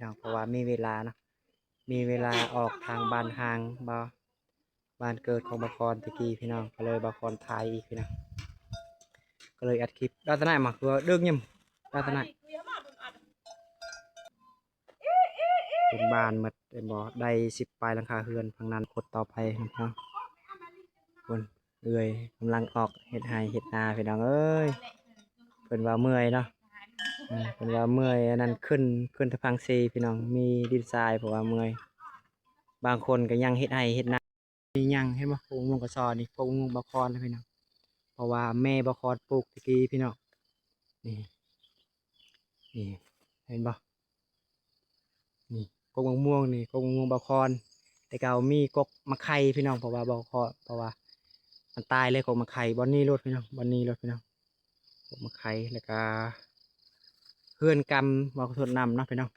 ເນາະ ເພາະວ່າມີເວລາເນາະ ມີເວລາອອກທາງບ້ານຮ່າງ ບ້ານເກີດຂອງບ່າວຄອນແຕ່ກີ້ພີ່ນ້ອງ ກໍເລີຍບ່າວຄອນຖ່າຍອີກພີ່ນ້ອງ ກໍເລີຍອັດຄລິບ. ລັກສະນະໝາກຕົວດຶກຍຳ ລັກສະນະ ເປັນບ້ານໝົດ ເຫັນບໍ່ ໄດ້ສິບປາຍຫຼັງຄາເຮືອນ ທາງນັ້ນຄົດຕໍ່ໄປເນາະ. ພຸ້ນ ເອື້ອຍກຳລັງອອກເຮັດໄຮ່ເຮັດນາພີ່ນ້ອງເອີຍ ເພິ່ນວ່າເມື່ອຍເນາະ ເອີ ເພິ່ນວ່າເມື່ອຍ ອັນນັ້ນຂຶ້ນ ຂຶ້ນແຕ່ພັງເຊພີ່ນ້ອງ ມີດິນຊາຍ ເພາະວ່າເມື່ອຍ. ບາງຄົນກໍຍັງເຮັດໄຮ່ເຮັດນາ ມີຫຍັງ ເຫັນບໍ່ ພວກມະມ່ວງກະຊອນີ້ ພວກມະມ່ວງບ່າວຄອນນະພີ່ນ້ອງ ເພາະວ່າແມ່ບ່າວຄອນປູກແຕ່ກີ້ພີ່ນ້ອງ ນີ້ ນີ້ ເຫັນບໍ່ ນີ້ ກົກມະມ່ວງນີ້ ກົກມະມ່ວງບ່າວຄອນ ແຕ່ເກົ່າມີກົກໝາກໄຂ່ພີ່ນ້ອງ ເພາະວ່າບ່າວຄອນ ເພາະວ່າມັນຕາຍເລີຍ ກົກໝາກໄຂ່ ບ່ອນນີ້ໂລດພີ່ນ້ອງ ບ່ອນນີ້ໂລດພີ່ນ້ອງ ກົກໝາກໄຂ່ ແລ້ວກະເຮືອນກຳ ເວົ້າຂໍໂທດນຳເນາະພີ່ນ້ອງ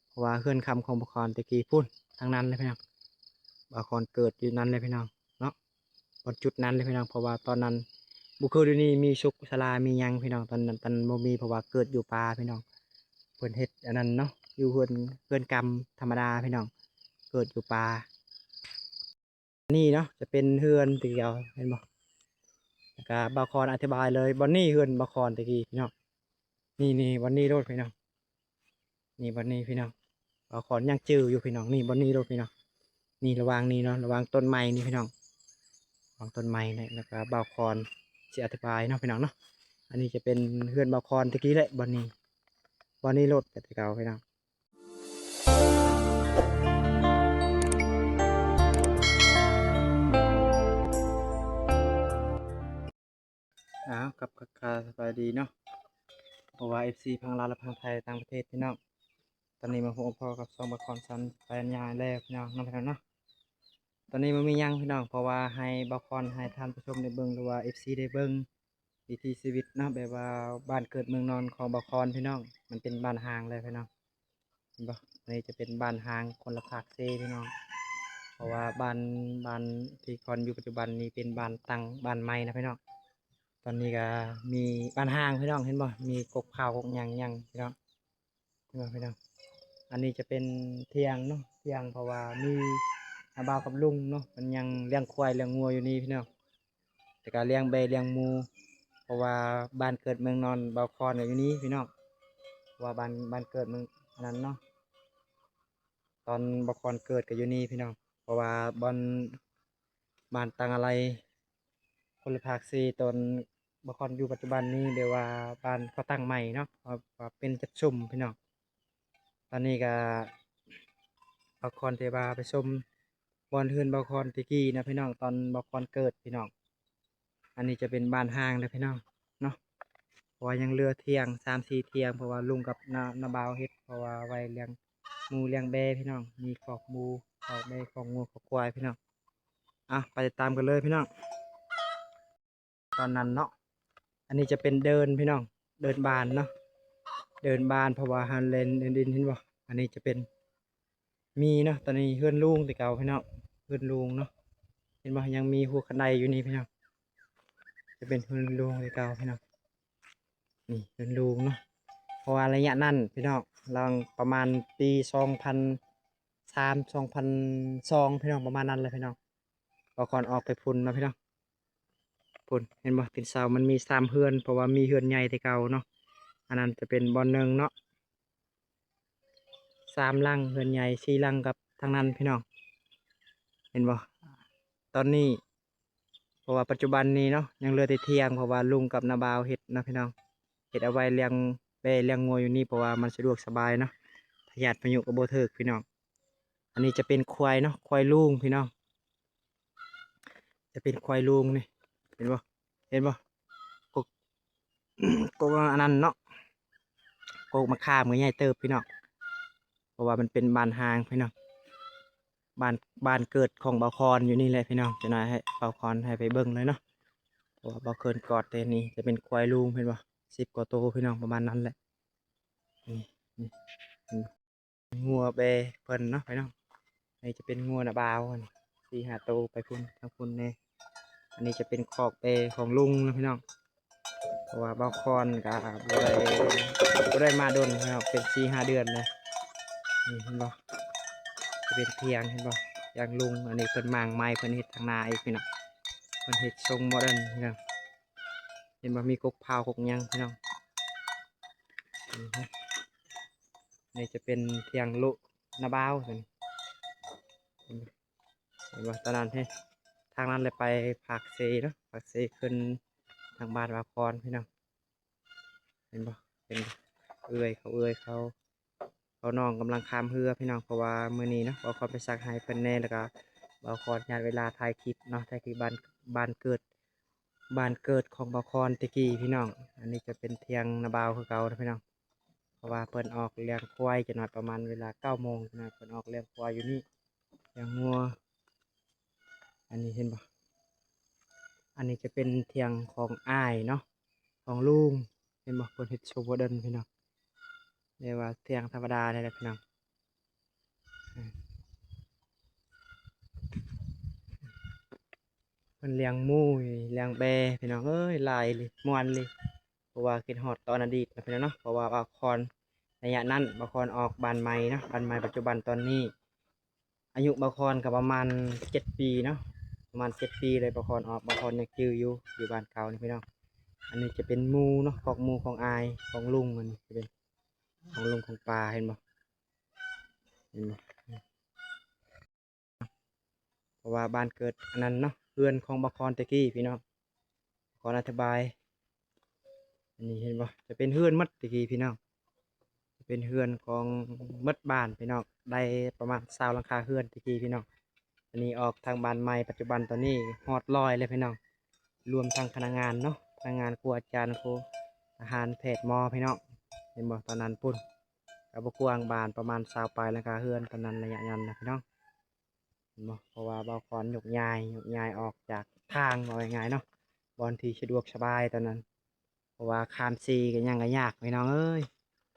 ເພາະວ່າເຮືອນຄຳຂອງບ່າວຄອນແຕ່ກີ້ພຸ້ນ ທາງນັ້ນເລີຍພີ່ນ້ອງ ບ່າວຄອນເກີດຢູ່ນັ້ນເລີຍພີ່ນ້ອງເນາະ. ບ່ອນຈຸດນັ້ນເລີຍພີ່ນ້ອງ ເພາະວ່າຕອນນັ້ນບໍ່ຄືດຽວນີ້ມີສຸກສາລາມີຫຍັງພີ່ນ້ອງ ຕອນນັ້ນ ຕອນບໍ່ມີ ເພາະວ່າເກີດຢູ່ປ່າພີ່ນ້ອງ ເພິ່ນເຮັດອັນນັ້ນເນາະ ຢູ່ເຮືອນ ເຮືອນກຳທຳມະດາພີ່ນ້ອງ ເກີດຢູ່ປ່າ. ນີ້ເນາະ ຈະເປັນເຮືອນທີ່ເກົ່າ ເຫັນບໍ່ ແລ້ວກະບ່າວຄອນອະທິບາຍເລີຍ ບ່ອນນີ້ເຮືອນບ່າວຄອນແຕ່ກີ້ພີ່ນ້ອງ ນີ້ໆ ບ່ອນນີ້ໂລດພີ່ນ້ອງ ນີ້ບ່ອນນີ້ພີ່ນ້ອງ ບ່າວຄອນຍັງຈື່ຢູ່ພີ່ນ້ອງ ນີ້ບ່ອນນີ້ໂລດພີ່ນ້ອງ ນີ້ລະຫວ່າງນີ້ເນາະ ລະຫວ່າງຕົ້ນໄມ້ນີ້ພີ່ນ້ອງ ລະຫວ່າງຕົ້ນໄມ້ນີ້ ແລ້ວກະບ່າວຄອນຊິອະທິບາຍເນາະພີ່ນ້ອງເນາະ. ອັນນີ້ຈະເປັນເຮືອນບ່າວຄອນແຕ່ກີ້ແຫຼະ ບ່ອນນີ້ ບ່ອນນີ້ໂລດແຕ່ເກົ່າພີ່ນ້ອງ. ອ້າວ ກັບທັກທາຍສະບາຍດີເນາະ ເພາະວ່າເອັຟຊີຝັ່ງລາວ ແລະ ຝັ່ງໄທ ຕ່າງປະເທດພີ່ນ້ອງ ຕອນນີ້ມາພົບມາພໍ້ກັບຊ່ອງບ່າວຄອນສັນປາຍຍາແລ້ວພີ່ນ້ອງເນາະ ພີ່ນ້ອງເນາະ. ຕອນນີ້ບໍ່ມີຫຍັງພີ່ນ້ອງ ເພາະວ່າໃຫ້ບ່າວຄອນ ໃຫ້ທ່ານຜູ້ຊົມໄດ້ເບິ່ງ ຫຼືວ່າເອັຟຊີໄດ້ເບິ່ງວິຖີຊີວິດເນາະ ແບບວ່າບ້ານເກີດເມືອງນອນຂອງບ່າວຄອນພີ່ນ້ອງ ມັນເປັນບ້ານຮ້າງແລ້ວພີ່ນ້ອງ. ເຫັນບໍ່? ອັນນີ້ຈະເປັນບ້ານຮ້າງຄົນລະພາກເຊພີ່ນ້ອງ ເພາະວ່າບ້ານ ບ້ານທີ່ຄອນຢູ່ປັດຈຸບັນນີ້ເປັນບ້ານຕັ້ງ ບ້ານໃໝ່ນະພີ່ນ້ອງ. ຕອນນີ້ກະມີບ້ານຮ້າງພີ່ນ້ອງ ເຫັນບໍ່? ມີກົກເຜົາກົກຫຍັງຫຍັງພີ່ນ້ອງ ເຫັນບໍ່ພີ່ນ້ອງ? ອັນນີ້ຈະເປັນຖຽງເນາະ ຖຽງ ເພາະວ່າມີນ້າບ່າວກັບລຸງເນາະ ເພິ່ນຍັງລ້ຽງຄວາຍລ້ຽງງົວຢູ່ນີ້ພີ່ນ້ອງ. ແລ້ວກະລ້ຽງແບ້ລ້ຽງໝູ ເພາະວ່າບ້ານເກີດເມືອງນອນບ່າວຄອນກະຢູ່ນີ້ພີ່ນ້ອງ ເພາະວ່າບ້ານ ບ້ານເກີດເມືອງອັນນັ້ນເນາະ ຕອນບ່າວຄອນເກີດກະຢູ່ນີ້ພີ່ນ້ອງ ເພາະວ່າບ່ອນ ບ້ານຕັ້ງອາໄລຄົນລະພາກເຊ ຕອນບ່າວຄອນຢູ່ປັດຈຸບັນນີ້ ແບບວ່າບ້ານເຂົາຕັ້ງໃໝ່ເນາະ ເພາະວ່າເປັນຈັດຊຸມພີ່ນ້ອງ. ຕອນນີ້ກະບ່າວຄອນຊິພາໄປຊົມ ບ່ອນເຮືອນບ່າວຄອນແຕ່ກີ້ນະພີ່ນ້ອງ ຕອນບ່າວຄອນເກີດພີ່ນ້ອງ. ອັນນີ້ຈະເປັນບ້ານຮ້າງເດີພີ່ນ້ອງເນາະ ເພາະວ່າຍັງເຫຼືອຖຽງສາມສີ່ຖຽງ ເພາະວ່າລຸງກັບນ້າ ນ້າບ່າວເຮັດ ເພາະວ່າໄວ້ລ້ຽງໝູລ້ຽງແບ້ພີ່ນ້ອງ ມີຄອກໝູ ຄອກແບ້ ຄອກງົວ ຄອກຄວາຍພີ່ນ້ອງ. ເອົາ ໄປຕິດຕາມກັນເລີຍພີ່ນ້ອງ. ຕອນນັ້ນເນາະ ອັນນີ້ຈະເປັນເດີ່ນພີ່ນ້ອງ ເດີ່ນບ້ານເນາະ ເດີ່ນບ້ານ ເພາະວ່າເຮົາແລ່ນດິນ ເຫັນບໍ່? ອັນນີ້ຈະເປັນ ມີເນາະ ຕອນນີ້ເຮືອນລຸງແຕ່ເກົ່າພີ່ນ້ອງ ເຮືອນລຸງເນາະ ເຫັນບໍ່? ຍັງມີຫົວຄັນໄດຢູ່ນີ້ພີ່ນ້ອງ ຈະເປັນເຮືອນລຸງແຕ່ເກົ່າພີ່ນ້ອງ ນີ້ເຮືອນລຸງເນາະ. ເພາະວ່າໄລຍະນັ້ນພີ່ນ້ອງ ລະຫວ່າງປະມານປີສອງພັນສາມ ສອງພັນສອງ ພີ່ນ້ອງ ປະມານນັ້ນແຫຼະພີ່ນ້ອງ ບ່າວຄອນອອກໄປພຸ້ນເນາະພີ່ນ້ອງ. ພຸ້ນ ເຫັນບໍ່? ຕີນເສົາມັນມີສາມເຮືອນ ເພາະວ່າມີເຮືອນໃຫຍ່ແຕ່ເກົ່າເນາະ ອັນນັ້ນຈະເປັນບ່ອນໜຶ່ງເນາະ ສາມຫຼັງ ເຮືອນໃຫຍ່ສີ່ຫຼັງກັບທາງນັ້ນພີ່ນ້ອງ ເຫັນບໍ່? ຕອນນີ້ ເພາະວ່າປັດຈຸບັນນີ້ເນາະ ຍັງເຫຼືອແຕ່ຖຽງ ເພາະວ່າລຸງກັບນ້າບ່າວເຮັດເນາະພີ່ນ້ອງ ເຮັດເອົາໄວ້ລ້ຽງແບ້ລ້ຽງງົວຢູ່ນີ້ ເພາະວ່າມັນສະດວກສະບາຍເນາະ ພະຍາດພະຍຸກະບໍ່ຖືກພີ່ນ້ອງ. ອັນນີ້ຈະເປັນຄວາຍເນາະ ຄວາຍລຸງພີ່ນ້ອງ ຈະເປັນຄວາຍລຸງນີ້ ເຫັນບໍ່? ເຫັນບໍ່? ກົກ ກົກອັນນັ້ນເນາະ ກົກມະຂາມກະໃຫຍ່ເຕີບພີ່ນ້ອງ ເພາະວ່າມັນເປັນບ້ານຮ້າງພີ່ນ້ອງ ບ້ານ ບ້ານເກີດຂອງບ່າວຄອນຢູ່ນີ້ແຫຼະພີ່ນ້ອງ. ຈັກໜ້ອຍໃຫ້ບ່າວຄອນໃຫ້ໄປເບິ່ງເລີຍເນາະ ເພາະວ່າບ່າວເຄີນກອດແຕ່ນີ້ ຈະເປັນຄວາຍລຸງ ເຫັນບໍ່? ສິບກວ່າໂຕພີ່ນ້ອງ ປະມານນັ້ນແຫຼະ ນີ້ ນີ້ ງົວແບ້ເພິ່ນເນາະພີ່ນ້ອງ ອັນນີ້ຈະເປັນງົວນ້າບ່າວ ສີ່ຫ້າໂຕໄປພຸ້ນ ທາງພຸ້ນແດ່. ອັນນີ້ຈະເປັນຄອກແບ້ຂອງລຸງເນາະພີ່ນ້ອງ ເພາະວ່າບ່າວຄອນກະບໍ່ໄດ້ ບໍ່ໄດ້ມາດົນເນາະ ເປັນສີ່ຫ້າເດືອນແລ້ວ. ນີ້ເຫັນບໍ່ ຈະເປັນທຽງ ເຫັນບໍ່ ທຽງລຸງ. ອັນນີ້ເພິ່ນມ້າງໄມ້ ເພິ່ນເຮັດທາງໜ້າອີກພີ່ນ້ອງ ເພິ່ນເຮັດຊົງໂມເດີນພີ່ນ້ອງ. ເຫັນບໍ່ ມີກົກເຜົາກົກຫຍັງພີ່ນ້ອງ. ນີ້ຈະເປັນທຽງລຸນາບ່າວ ເຫັນບໍ່ ຕອນນັ້ນເດ້ ທາງນັ້ນແຫຼະ ໄປປາກເຊເນາະ ປາກເຊຂຶ້ນທາງບ້ານບ່າວຄອນພີ່ນ້ອງ. ເຫັນບໍ່ ເຫັນເອື້ອຍເຂົາ ເອື້ອຍເຂົາ ເຂົານ້ອງກຳລັງຂ້າມເຮືອພີ່ນ້ອງ. ເພາະວ່າມື້ນີ້ເນາະ ບ່າວຄອນໄປຊັກໃຫ້ເພິ່ນແດ່ ແລ້ວກະບ່າວຄອນຍາດເວລາຖ່າຍຄລິບເນາະ ຖ່າຍຄລິບບ້ານ ບ້ານເກີດ ບ້ານເກີດຂອງບ່າວຄອນແຕ່ກີ້ພີ່ນ້ອງ. ອັນນີ້ຈະເປັນທຽງນາບ່າວຄືເກົ່ານະພີ່ນ້ອງ ເພາະວ່າເພິ່ນອອກລ້ຽງຄວາຍຈັກໜ້ອຍ ປະມານເວລາເກົ້າໂມງນະ ເພິ່ນອອກລ້ຽງຄວາຍຢູ່ນີ້ ລ້ຽງງົວ. ອັນນີ້ເຫັນບໍ່ ອັນນີ້ຈະເປັນທຽງຂອງອ້າຍເນາະ ຂອງລຸງ ເຫັນບໍ່ ເພິ່ນເຮັດໂຊໂມເດີນພີ່ນ້ອງ. ແຕ່ວ່າທຽງທຳມະດານີ້ແຫຼະພີ່ນ້ອງ. ເພິ່ນລ້ຽງໝູ ລ້ຽງແບ້ພີ່ນ້ອງເອີຍ ຫຼາຍເລີຍ ມ່ວນເລີຍ. ເພາະວ່າຄິດຮອດຕອນອະດີດນະພີ່ນ້ອງເນາະ ເພາະວ່າບ່າວຄອນ ໄລຍະນັ້ນບ່າວຄອນອອກບ້ານໃໝ່ເນາະ ບ້ານໃໝ່ປັດຈຸບັນຕອນນີ້ ອາຍຸບ່າວຄອນກໍປະມານເຈັດປີເນາະ ປະມານເຈັດປີເລີຍ ບ່າວຄອນອອກ ບ່າວຄອນຍັງຈື່ຢູ່ ຢູ່ບ້ານເກົ່ານີ້ພີ່ນ້ອງ. ອັນນີ້ຈະເປັນໝູເນາະ ຄອກໝູຂອງອ້າຍ ຂອງລຸງ ອັນນີ້ຈະເປັນຂອງລຸງຂອງປ້າ ເຫັນບໍ່ ເຫັນບໍ່. ເພາະວ່າບ້ານເກີດອັນນັ້ນເນາະ ເຮືອນຂອງບ່າວຄອນແຕ່ກີ້ພີ່ນ້ອງ ຂໍອະທິບາຍ. ອັນນີ້ເຫັນບໍ່ ຈະເປັນເຮືອນໝົດແຕ່ກີ້ພີ່ນ້ອງ ຈະເປັນເຮືອນຂອງໝົດບ້ານພີ່ນ້ອງ ໄດ້ປະມານຊາວຫຼັງຄາເຮືອນແຕ່ກີ້ພີ່ນ້ອງ. ອັນນີ້ອອກທາງບ້ານໃໝ່ ປັດຈຸບັນຕອນນີ້ຮອດຮ້ອຍແລ້ວພີ່ນ້ອງ ລວມທັງພະນັກງານເນາະ ພະນັກງານ ຄູອາຈານ ຄູທະຫານ ແພດ ໝໍພີ່ນ້ອງ. ເຫັນບໍ່ ຕອນນັ້ນພຸ້ນ ກໍບໍ່ກວ້າງບ້ານ ປະມານຊາວປາຍຫຼັງຄາເຮືອນຕອນນັ້ນ ໄລຍະນັ້ນນະພີ່ນ້ອງ ເຫັນບໍ່. ເພາະວ່າບ່າວຄອນຍົກຍ້າຍ ຍົກຍ້າຍອອກຈາກທາງ ເວົ້າງ່າຍໆເນາະ ບ່ອນທີ່ສະດວກສະບາຍຕອນນັ້ນ ເພາະວ່າຂ້າມເຊກໍຍັງກໍຍາກພີ່ນ້ອງເອີຍ.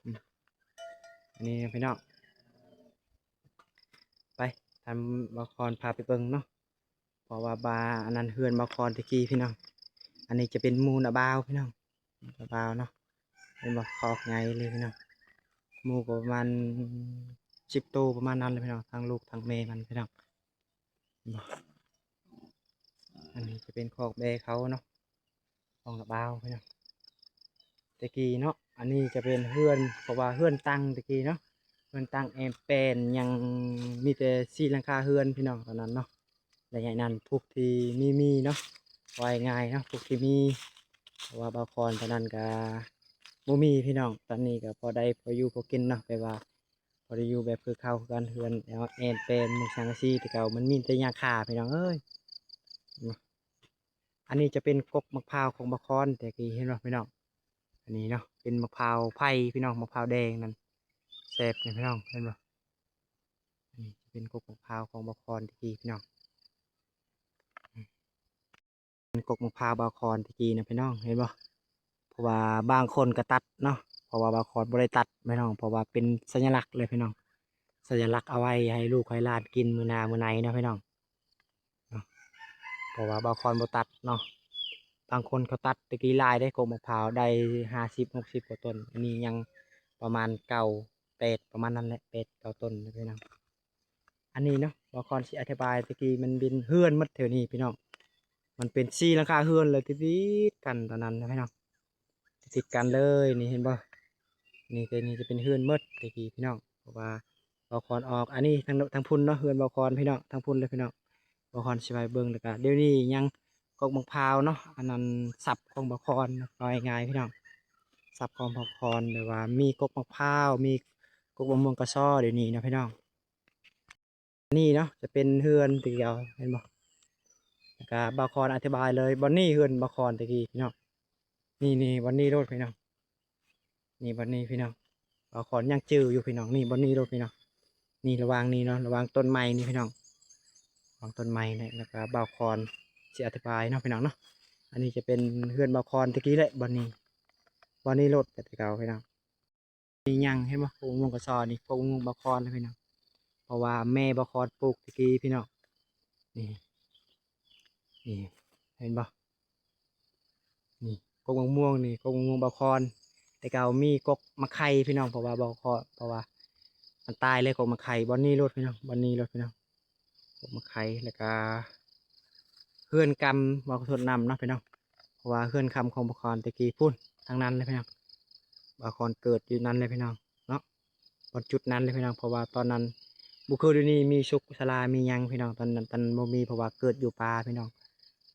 ອືມ ອັນນີ້ນະພີ່ນ້ອງ ໄປ ທ່ານບ່າວຄອນພາໄປເບິ່ງເນາະ. ເພາະວ່າບ້ານ ອັນນັ້ນເຮືອນບ່າວຄອນແຕ່ກີ້ພີ່ນ້ອງ. ອັນນີ້ຈະເປັນໝູນາບ່າວພີ່ນ້ອງ ນາບ່າວເນາະ ເຫັນບໍ່ ຄອກໃຫຍ່ເລີຍພີ່ນ້ອງ. ໝູກໍປະມານສິບໂຕປະມານນັ້ນແຫຼະພີ່ນ້ອງ ທັງລູກທັງແມ່ມັນພີ່ນ້ອງ ເຫັນບໍ່. ອັນນີ້ຈະເປັນຄອກແບ້ເຂົາເນາະ ຂອງນາບ່າວພີ່ນ້ອງ ແຕ່ກີ້ເນາະ. ອັນນີ້ຈະເປັນເຮືອນ ເພາະວ່າເຮືອນຕັ້ງແຕ່ກີ້ເນາະ ເຮືອນຕັ້ງແອມແປນ ຍັງມີແຕ່ສີ່ຫຼັງຄາເຮືອນພີ່ນ້ອງ ຕອນນັ້ນເນາະ. ໄລຍະນັ້ນພວກທີ່ມີ ມີເນາະ ເວົ້າງ່າຍໆເນາະ ພວກທີ່ມີ ເພາະວ່າບ່າວຄອນຕອນນັ້ນກະບໍ່ມີພີ່ນ້ອງ ຕອນນີ້ກະພໍໄດ້ພໍຢູ່ພໍກິນເນາະ ແບບວ່າພໍໄດ້ຢູ່ແບບຄືເກົ່າຄືກັນ ເຮືອນແອມແປນ ມຸງສັງກະສີ ແຕ່ເກົ່າມັນມີແຕ່ຫຍ້າຄາພີ່ນ້ອງເອີຍ. ອັນນີ້ຈະເປັນກົກໝາກພ້າວຂອງບ່າວຄອນແຕ່ກີ້ ເຫັນບໍ່ພີ່ນ້ອງ. ອັນນີ້ເນາະ ເປັນໝາກພ້າວໄຜ່ພີ່ນ້ອງ ໝາກພ້າວແດງນັ້ນ ແຊບນີ້ພີ່ນ້ອງ ເຫັນບໍ່. ອັນນີ້ຈະເປັນກົກໝາກພ້າວຂອງບ່າວຄອນແຕ່ກີ້ພີ່ນ້ອງ ເປັນກົກໝາກພ້າວບ່າວຄອນແຕ່ກີ້ນະພີ່ນ້ອງ ເຫັນບໍ່. ເພາະວ່າບາງຄົນກໍຕັດເນາະ ເພາະວ່າບ່າວຄອນບໍ່ໄດ້ຕັດພີ່ນ້ອງ ເພາະວ່າເປັນສັນຍະລັກເລີຍພີ່ນ້ອງ ສັນຍະລັກເອົາໄວ້ໃຫ້ລູກໃຫ້ຫຼານກິນມື້ໜ້າມື້ໃນເນາະພີ່ນ້ອງ. ເນາະ ເພາະວ່າບ່າວຄອນບໍ່ຕັດເນາະ. ບາງຄົນເຂົາຕັດແຕ່ກີ້ຫຼາຍເດ້ ກົກໝາກພ້າວໄດ້ຫ້າສິບຫົກສິບກວ່າຕົ້ນ ອັນນີ້ຍັງປະມານເກົ້າແປດ ປະມານນັ້ນແຫຼະ ແປດເກົ້າຕົ້ນພີ່ນ້ອງ. ອັນນີ້ເນາະ ບ່າວຄອນຊິອະທິບາຍ ແຕ່ກີ້ມັນເປັນເຮືອນໝົດແຖວນີ້ພີ່ນ້ອງ ມັນເປັນສີ່ຫຼັງຄາເຮືອນເລີຍ ຕິດໆກັນຕອນນັ້ນນະພີ່ນ້ອງ. ຕິດກັນເລີຍ ນີ້ເຫັນບໍ່ ນີ້ ແຕ່ນີ້ຈະເປັນເຮືອນໝົດແຕ່ກີ້ພີ່ນ້ອງ ເພາະວ່າບ່າວຄອນອອກ. ອັນນີ້ທາງ ທາງພຸ້ນເນາະ ເຮືອນບ່າວຄອນພີ່ນ້ອງ ທາງພຸ້ນເລີຍພີ່ນ້ອງ. ບ່າວຄອນຊິໄປເບິ່ງ ແລ້ວກະດຽວນີ້ຍັງກົກໝາກພ້າວເນາະ ອັນນັ້ນສັບຂອງບ່າວຄອນເນາະ ເວົ້າງ່າຍໆພີ່ນ້ອງ ສັບຂອງບ່າວຄອນ ແບບວ່າມີກົກໝາກພ້າວ ມີກົກມະມ່ວງກະຊໍ ດຽວນີ້ເນາະພີ່ນ້ອງ. ນີ້ເນາະ ຈະເປັນເຮືອນທີ່ເກົ່າ ເຫັນບໍ່ ແລ້ວກະບ່າວຄອນອະທິບາຍເລີຍ. ບ່ອນນີ້ເຮືອນບ່າວຄອນແຕ່ກີ້ພີ່ນ້ອງ ນີ້ ນີ້ ບ່ອນນີ້ໂລດພີ່ນ້ອງ ນີ້ ບ່ອນນີ້ພີ່ນ້ອງ. ບ່າວຄອນຍັງຈື່ຢູ່ພີ່ນ້ອງ ນີ້ ບ່ອນນີ້ໂລດພີ່ນ້ອງ ນີ້ ລະຫວ່າງນີ້ເນາະ ລະຫວ່າງຕົ້ນໄມ້ນີ້ພີ່ນ້ອງ ລະຫວ່າງຕົ້ນໄມ້ນີ້ ແລ້ວກະບ່າວຄອນຊິອະທິບາຍເນາະພີ່ນ້ອງເນາະ. ອັນນີ້ຈະເປັນເຮືອນບ່າວຄອນແຕ່ກີ້ແຫຼະ ບ່ອນນີ້ ບ່ອນນີ້ໂລດ ແຕ່ເກົ່າພີ່ນ້ອງ. ນີ້ຍັງ ເຫັນບໍ່ ກົກມະມ່ວງກະຊໍນີ້ ກົກມະມ່ວງບ່າວຄອນນະພີ່ນ້ອງ ເພາະວ່າແມ່ບ່າວຄອນປູກແຕ່ກີ້ພີ່ນ້ອງ. ນີ້ ນີ້ ເຫັນບໍ່ ນີ້ ກົກມະມ່ວງນີ້ ກົກມະມ່ວງບ່າວຄອນ ແຕ່ເກົ່າມີກົກໝາກໄຂ່ພີ່ນ້ອງ ເພາະວ່າບ່າວຄອນ ເພາະວ່າ ອັນຕາຍເລີຍ ກົກໝາກໄຂ່ ບ່ອນນີ້ໂລດພີ່ນ້ອງ ບ່ອນນີ້ໂລດພີ່ນ້ອງ ກົກໝາກໄຂ່ ແລ້ວກະເຮືອນກຳ ເວົ້າຂໍໂທດນຳເນາະພີ່ນ້ອງ ເພາະວ່າເຮືອນຄຳຂອງບໍ່ຄອນແຕ່ກີ້ພຸ້ນ ທາງນັ້ນເລີຍພີ່ນ້ອງ ບ່າວຄອນເກີດຢູ່ນັ້ນເລີຍພີ່ນ້ອງເນາະ ບ່ອນຈຸດນັ້ນເລີຍພີ່ນ້ອງ ເພາະວ່າຕອນນັ້ນບໍ່ຄືດຽວນີ້ມີສຸກສາລາມີຫຍັງພີ່ນ້ອງ ຕອນນັ້ນ ຕອນນັ້ນບໍ່ມີ ເພາະວ່າເກີດຢູ່ປ່າພີ່ນ້ອງ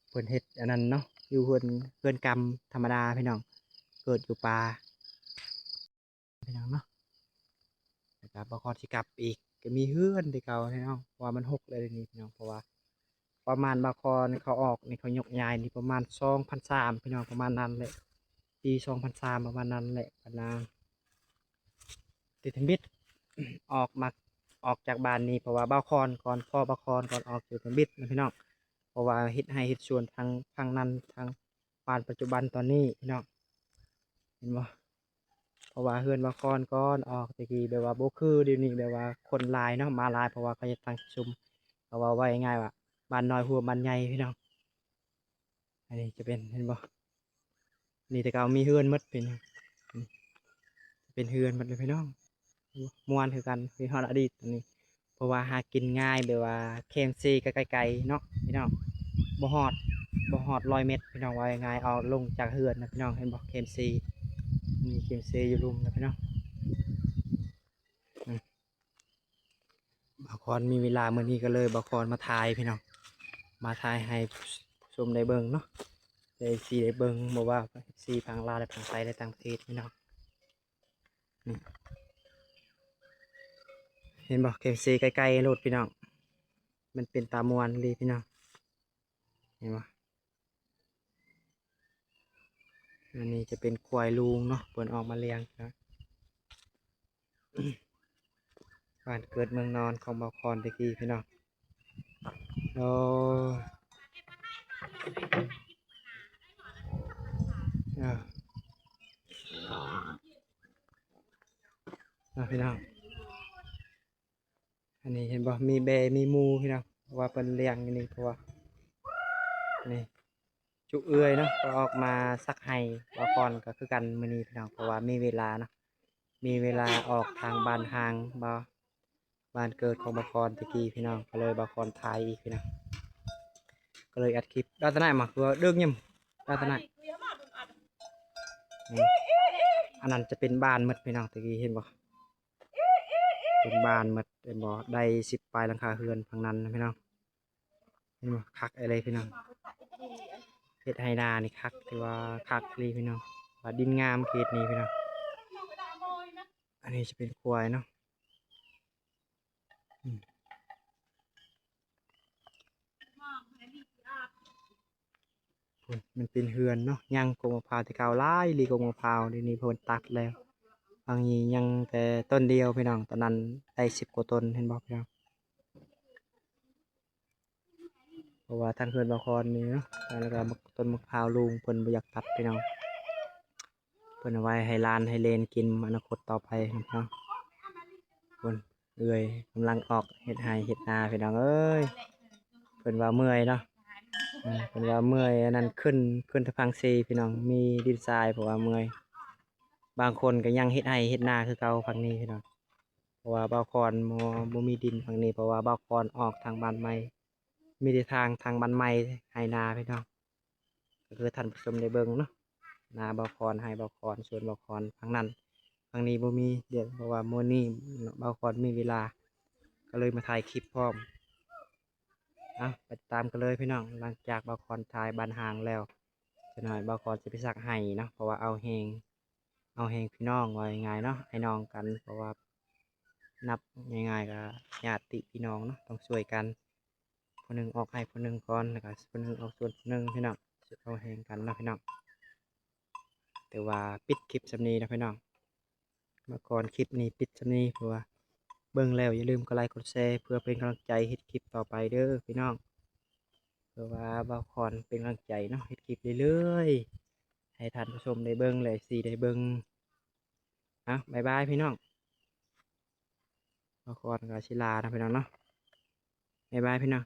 ເພິ່ນເຮັດອັນນັ້ນເນາະ ຢູ່ເຮືອນ ເຮືອນກຳທຳມະດາພີ່ນ້ອງ ເກີດຢູ່ປ່າ ພີ່ນ້ອງເນາະ ແລ້ວກະບ່າວຄອນຊິກັບອີກ ກະມີເຮືອນແຕ່ເກົ່າພີ່ນ້ອງ ເພາະວ່າມັນຮົກແລ້ວດຽວນີ້ພີ່ນ້ອງ ເພາະວ່າປະມານບ່າວຄອນເຂົາອອກນີ້ ເຂົາຍົກຍ້າຍນີ້ປະມານສອງພັນສາມພີ່ນ້ອງ ປະມານນັ້ນແຫຼະ ປີສອງພັນສາມປະມານນັ້ນແຫຼະ ບັດນາ ທີ່ທຳອິດອອກມາ ອອກຈາກບ້ານນີ້ ເພາະວ່າບ່າວຄອນກ່ອນ ພໍ່ບ່າວຄອນກ່ອນອອກຢູ່ທຳອິດນະພີ່ນ້ອງ ເພາະວ່າເຮັດໄຮ່ເຮັດສວນທາງ ທາງນັ້ນ ທາງບ້ານປັດຈຸບັນຕອນນີ້ພີ່ນ້ອງ ເຫັນບໍ່ ເພາະວ່າເຮືອນບ່າວຄອນກ່ອນອອກແຕ່ກີ້ ແບບວ່າບໍ່ຄືດຽວນີ້ ແບບວ່າຄົນຫຼາຍເນາະ ມາຫຼາຍ ເພາະວ່າເຂົາເຮັດຕັ້ງຊຸມ ເຂົາເວົ້າ ເວົ້າງ່າຍໆວ່າ ບ້ານນ້ອຍຮວມບ້ານໃຫຍ່ພີ່ນ້ອງ ອັນນີ້ຈະເປັນ ເຫັນບໍ່ ນີ້ແຕ່ເກົ່າມີເຮືອນໝົດ ເປັນ ເປັນເຮືອນໝົດເລີຍພີ່ນ້ອງ ມ່ວນຄືກັນ ຄິດຮອດອະດີດອັນນີ້ ເພາະວ່າຫາກິນງ່າຍ ແບບວ່າແຄມເຊກະໄກໆເນາະພີ່ນ້ອງ ບໍ່ຮອດ ບໍ່ຮອດຮ້ອຍແມັດພີ່ນ້ອງ ເວົ້າງ່າຍໆ ເອົາລົງຈາກເຮືອນນະພີ່ນ້ອງ ເຫັນບໍ່ ແຄມເຊ ມີແຄມເຊຢູ່ລຸ່ມນະພີ່ນ້ອງ ອືມ ບ່າວຄອນມີເວລາມື້ນີ້ ກະເລີຍບ່າວຄອນມາຖ່າຍພີ່ນ້ອງ ມາຖ່າຍໃຫ້ຜູ້ຊົມໄດ້ເບິ່ງເນາະ ໄດ້ເອັຟຊີໄດ້ເບິ່ງ ບໍ່ວ່າເອັຟຊີຝັ່ງລາວ ແລະ ຝັ່ງໄທ ແລະ ຕ່າງປະເທດພີ່ນ້ອງ ນີ້ ເຫັນບໍ່ ແຄມເຊໄກໆໂລດພີ່ນ້ອງ ມັນເປັນຕາມ່ວນອີ່ຫຼີພີ່ນ້ອງ ເຫັນບໍ່ ອັນນີ້ຈະເປັນຄວາຍລູງເນາະ ເພິ່ນອອກມາລ້ຽງເນາະ ບ້ານເກີດເມືອງນອນຂອງບ່າວຄອນແຕ່ກີ້ພີ່ນ້ອງ ໂອ້ ເອີ ເນາະພີ່ນ້ອງ ອັນນີ້ເຫັນບໍ່ ມີແບ້ມີໝູພີ່ນ້ອງ ເພາະວ່າເພິ່ນລ້ຽງຢູ່ນີ້ ເພາະວ່າ ນີ້ ຈຸເອື້ອຍເນາະ ກໍອອກມາສັກໄຮ່ ບ່າວຄອນກໍຄືກັນມື້ນີ້ພີ່ນ້ອງ ເພາະວ່າມີເວລາເນາະ ມີເວລາອອກທາງບ້ານຮ່າງ ບ້ານ ບ້ານເກີດຂອງບ່າວຄອນແຕ່ກີ້ພີ່ນ້ອງ ກໍເລີຍບ່າວຄອນຖ່າຍອີກພີ່ນ້ອງ ກໍເລີຍອັດຄລິບ ດາຕະນາຍມາ ຄືວ່າເດິກຍິມ ດາຕະນາຍ ນີ້ ອັນນັ້ນຈະເປັນບ້ານໝົດພີ່ນ້ອງ ແຕ່ກີ້ເຫັນບໍ່ ເປັນບ້ານໝົດ ເຫັນບໍ່ ໄດ້ສິບປາຍຫຼັງຄາເຮືອນຝັ່ງນັ້ນນະພີ່ນ້ອງ ເຫັນບໍ່ ຄັກອີ່ຫຼີພີ່ນ້ອງ ເຮັດໄຮ່ນານີ້ຄັກ ຖືວ່າຄັກອີ່ຫຼີພີ່ນ້ອງ ວ່າດິນງາມເຂດນີ້ພີ່ນ້ອງ ອັນນີ້ຈະເປັນຄວາຍເນາະ ອືມ ພຸ້ນ ມັນເປັນເຮືອນເນາະ ຍັງກົກໝາກພ້າວແຕ່ເກົ່າຫຼາຍອີ່ຫຼີ ກົກໝາກພ້າວ ດຽວນີ້ເພິ່ນຕັດແລ້ວ ຫວ່າງນີ້ຍັງແຕ່ຕົ້ນດຽວພີ່ນ້ອງ ຕອນນັ້ນໄດ້ສິບກວ່າຕົ້ນ ເຫັນບໍ່ພີ່ນ້ອງ ເພາະວ່າທາງເຮືອນບ່າວຄອນນີ້ເນາະ ແລ້ວກໍຕົ້ນໝາກພ້າວລູງ ເພິ່ນບໍ່ຢາກຕັດພີ່ນ້ອງ ເພິ່ນເອົາໄວ້ໃຫ້ຫຼານໃຫ້ເລນກິນອະນາຄົດຕໍ່ໄປເນາະ ພຸ້ນ ເອື້ອຍກຳລັງອອກເຮັດໄຮ່ເຮັດນາພີ່ນ້ອງເອີຍ ເພິ່ນວ່າເມື່ອຍເນາະ ເອີ ເພິ່ນວ່າເມື່ອຍ ອັນນັ້ນຂຶ້ນ ຂຶ້ນແຕ່ຝັ່ງເຊພີ່ນ້ອງ ມີດິນຊາຍ ເພາະວ່າເມື່ອຍ ບາງຄົນກໍຍັງເຮັດໄຮ່ເຮັດນາຄືເກົ່າຝັ່ງນີ້ພີ່ນ້ອງ ເພາະວ່າບ່າວຄອນບໍ່ ບໍ່ມີດິນຝັ່ງນີ້ ເພາະວ່າບ່າວຄອນອອກທາງບ້ານໃໝ່ ມີແຕ່ທາງ ທາງບ້ານໃໝ່ໄຮ່ນາພີ່ນ້ອງ ກໍຄືທ່ານຜູ້ຊົມໄດ້ເບິ່ງເນາະ ນາບ່າວຄອນ ໄຮ່ບ່າວຄອນ ສວນບ່າວຄອນ ທາງນັ້ນ ທາງນີ້ບໍ່ມີ ດຽວ ເພາະວ່າມື້ນີ້ບ່າວຄອນມີເວລາ ກໍເລີຍມາຖ່າຍຄລິບພ້ອມ ເອົາ ໄປຕິດຕາມກັນເລີຍພີ່ນ້ອງ ຫຼັງຈາກບ່າວຄອນຖ່າຍບ້ານຮ່າງແລ້ວ ຈັກໜ້ອຍບ່າວຄອນຊິໄປສັກໄຮ່ເນາະ ເພາະວ່າເອົາແຮງ ເອົາແຮງພີ່ນ້ອງ ເວົ້າງ່າຍໆເນາະ ອ້າຍນ້ອງກັນ ເພາະວ່ານັບງ່າຍໆກໍຍາດຕິພີ່ນ້ອງເນາະ ຕ້ອງຊ່ວຍກັນ ຜູ້ໜຶ່ງອອກໄຮ່ຜູ້ໜຶ່ງກ່ອນ ແລ້ວກໍຜູ້ໜຶ່ງອອກສວນຜູ້ໜຶ່ງພີ່ນ້ອງ ເອົາແຮງກັນເນາະພີ່ນ້ອງ ຖືວ່າປິດຄລິບສ່ຳນີ້ເນາະພີ່ນ້ອງ ມາກ່ອນຄລິບນີ້ປິດສ່ຳນີ້ ເພາະວ່າເບິ່ງແລ້ວຢ່າລືມກົດໄລກົດແຊ ເພື່ອເປັນກຳລັງໃຈເຮັດຄລິບຕໍ່ໄປເດີພີ່ນ້ອງ ເພື່ອວ່າບ່າວຄອນເປັນກຳລັງໃຈເນາະ ເຮັດຄລິບເລື້ອຍໆ ໃຫ້ທ່ານຜູ້ຊົມໄດ້ເບິ່ງ ແລະ ເອັຟຊີໄດ້ເບິ່ງ ເອົາ ບາຍບາຍພີ່ນ້ອງ ບ່າວຄອນກໍຊິລາເນາະພີ່ນ້ອງເນາະ ບາຍບາຍພີ່ນ້ອງ.